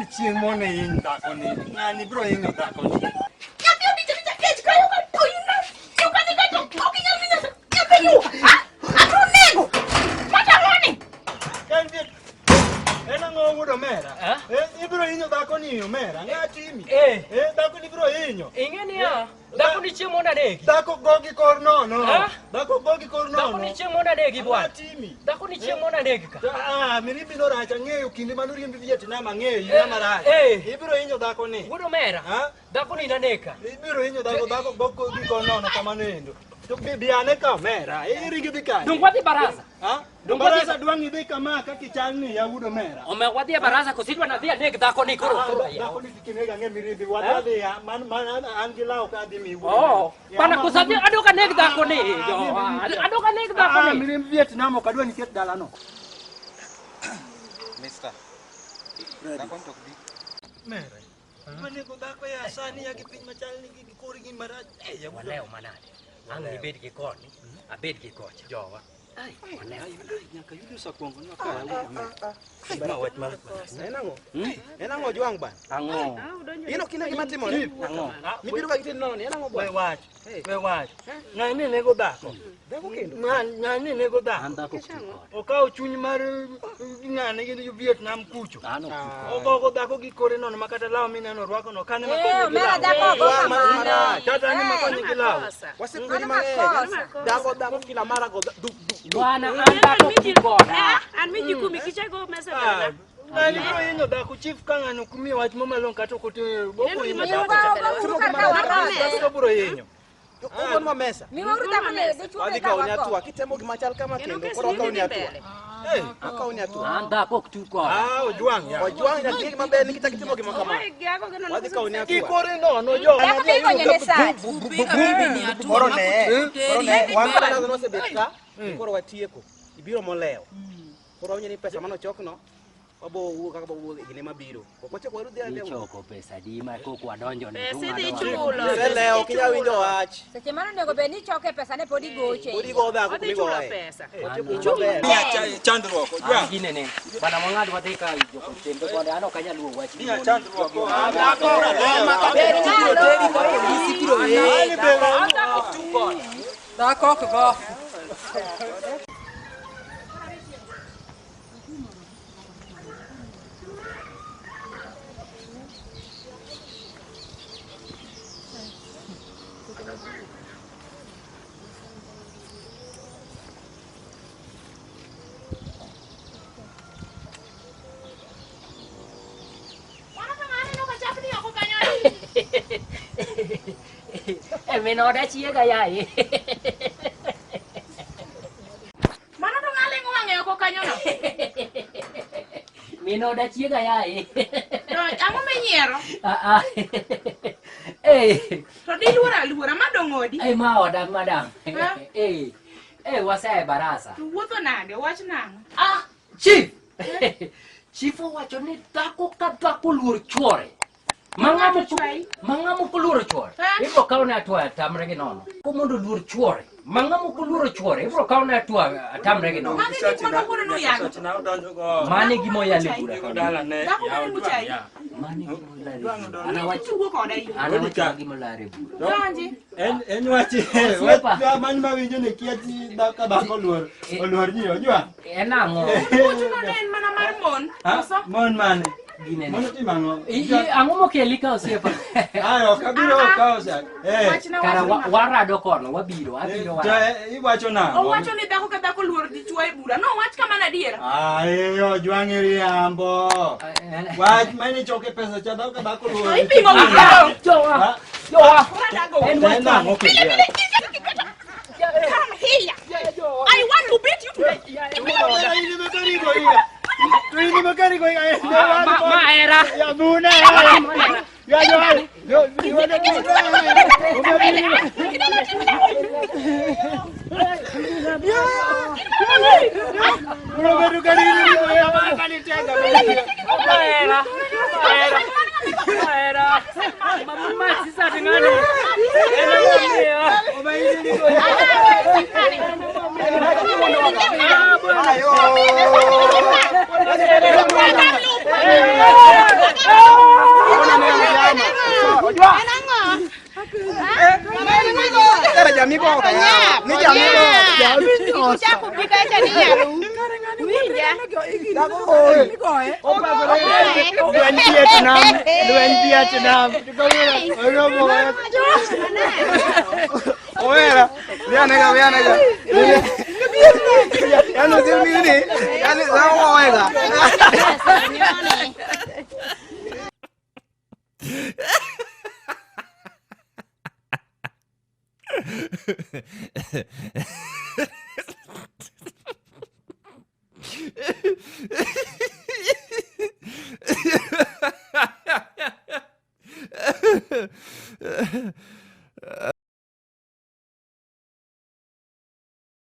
Ng'ani chieng' mone hiny dhakoni. Ng'ani biro hinyo dhakoni. Nyathi odich adicha kech kayo ka to in yuka ni kato ok inyal winjo nyathi yuka. Ha? Abiro nego. Mata ng'ani. Ka nitie En ang'o wuod omera? Eh, ibiro hinyo dhakoni omera. Ng'a timi? Eh. Eh, dhakoni ibiro hinyo. Ing'e niya, dhako ni chieng' mondo anegi. Dhako go gi kor nono. Eh? Dhako go gi kor nono. Dhako ni chieng' mondo anegi bwana. Ang'o timi? Dhako ni chieng' mondo anegi ka. Ah, mirimbi no rach ang'eyo kinde mane oriembi Vietnam ang'eyo ina marach. Eh. Ibiro hinyo dhako ni. Wuod omera, Ha? dhako ni naneka. Ibiro hinyo dhako dhako go gi kor nono kamano endo. To bi ane ka omera. Iringi dhi kanye? Dong wadhi baraza. Ha? Dong Baraza dwang' idhi kama kaka ichal ni ya wuod omera. Ome wadhi e baraza kosidwa nadhi aneg dhako ni koro. Ah, Koro. Dhako ni kik ang'e mirimbi wadhi ya man man an gi law ka adhi mi wuod. Oh, omera. bana kosadhi adok aneg dhako ni. Jo, adok aneg dhako Ah, ni. mirimb Vietnam ok adwa niket dalano. Mister. Dhako ni to ok bi. Mera. Manego dhako ya sani ya gi piny machal ni gi korgi marach. Eh, ya wuod Walewo manade. Ang' ibed gi koni, abed gi kocha. Jowa. Ai, walewo. Nyaka yudo sa kuongo no ka ya wuod omera. Ma wach mar En ang'o? En ang'o Ojwang' bana? Ang'o? In ok ine gima timore? Ang'o? Mibiro ka gitedi nono ni en ang'o We bwana? wach. We wach. Ng'ani nego dhako. Dhako kendo. Ng'ani nego dhako. An dhako ok ti koda. Okawo chuny mar ng'ane gi Vietnam kucho. An ok ti koda. Ogogo dhako gi kore nono ma kata law mineno orwako no kane Eh, makonye gi omera law. dhako ogo Ojwang' mano kamano. marach. Kata ni makonye gi law. Wasepuonji mang'eny. Dhako dhako kila mara go duk duk duk. Bwana an dhako ok ti koda. An miji kumi kichego mesa Ah, bana. Ng'ani biro hinyo dhako chief ka ng'ano kumiyo wach mo malong'o kata ok otimo boko hinyo Miwa dhako. ogouru kar ka warome. Dhako biro hinyo. Ogonwa mesa. Miwauru dhako ne dichuo Wadhi be ka kawoni wago. hatua. Kitemo gima chal kama Kendo kendo kes koro ni wakawoni dhi hatua. mbele. Eh, Wakawoni hatua. An dhako ok ti koda. ah, Ojwang' ya. Ojwang' nyathi gima ber ni kichak itimo gima kama. Oe gago geno Wadhi kawoni Gi hatua. kore nono jo. Dhako be igonyo ne sach. Koro ne, koro ne, wan baraza nosebet ka, koro watieko. Ibiro molewo. Koro wawinjo ni pesa mane ochokno, wabo wuok kaka wawuok e kinde mabiro. Ok wachako warudhi adhi. Ichoko pesa di ma kok wadonjo ne. Pesa idhi chulo. Iselewo, ok inyal winjo wach. Seche mano onego bed ni ichoke pesa ne pod igoche. Pod igo dhako Odhi chulo kumigoye. pesa. Watieko maber. Miya chandruok Ojwang'. Ginene. Bana wang'ad wadhi ka joko tembe konde an ok anyal luwo wach. Miya chandruok. An dhako ok ti koda. Dhako ok go. Mano to ng'ane no kachapni oko kanyo. E min oda chiega yaye. Mano to ng'a leng'o wang'e oko kanyo no. Min oda chiega yaye. To ang'o minyiero? Ah ah. Eh, To diluoro aluora ma dong' odi. eh ma oda madam. Ha? Eh. Eh wasea e baraza. To wuotho nade? Wach nang'o? Ah, chief. Chief owacho ni dhako ka dhako luor chuore. Ma ng'ama Chwayi. ma ng'ama ok oluoro chuore. Ha? Ibiro kawne hatua atamre gi nono. Ko mondo oluor chuore. Ma ng'ama ok oluoro chuore ibiro kawne hatua atamre gi nono. Magi gik ma kawuono nuyango. Mano e gima oyalo e bura Dhako kawuono. dalane. Dhako mane muchayi. Mano e gima olalo e bura. An awacho Tugo koda in. an awacho gima olalo e bura. Donji. En en wach Osiepa. wach man mawinjo ni kia ti dhako dhako oluor oluor ji Ojwang'. En ang'o? Wuochono ne en mana mar mon. Ha? Koso? Mon mane? Ginene. Mon otimo ang'o? Ang'o mokeli ka osiepa? Ai ok abiro Ah, ah. kawo sa. Eh. Wachna Kara wachna. warado kono, wabiro, abiro To warado. iwacho nang'o? Owacho ni dhako ka dhako luor dichuo e bura. Nowach kamano adiera. Ai Ojwang' iriambo. Wach mane choke pesa cha dhako ka dhako To oluor. ipimo gi dhako. Jowa, Ha? jowa. Koro adago. En wach En ang'o kendo ya? Come here. I want to beat you today. Ma era. Ya buna. Ya yo. Yo Ma era. Ma era. Ma era. Ma sisa dingane. Ena mia. Ayo. Moka yawa. Ni jamilo. Kuchako bi kacha ni nyalo. Winja. Lweny Vietnam, lweny Vietnam. Omera, vianega, vianega. Yaani usimnini? Yaani sawa wega.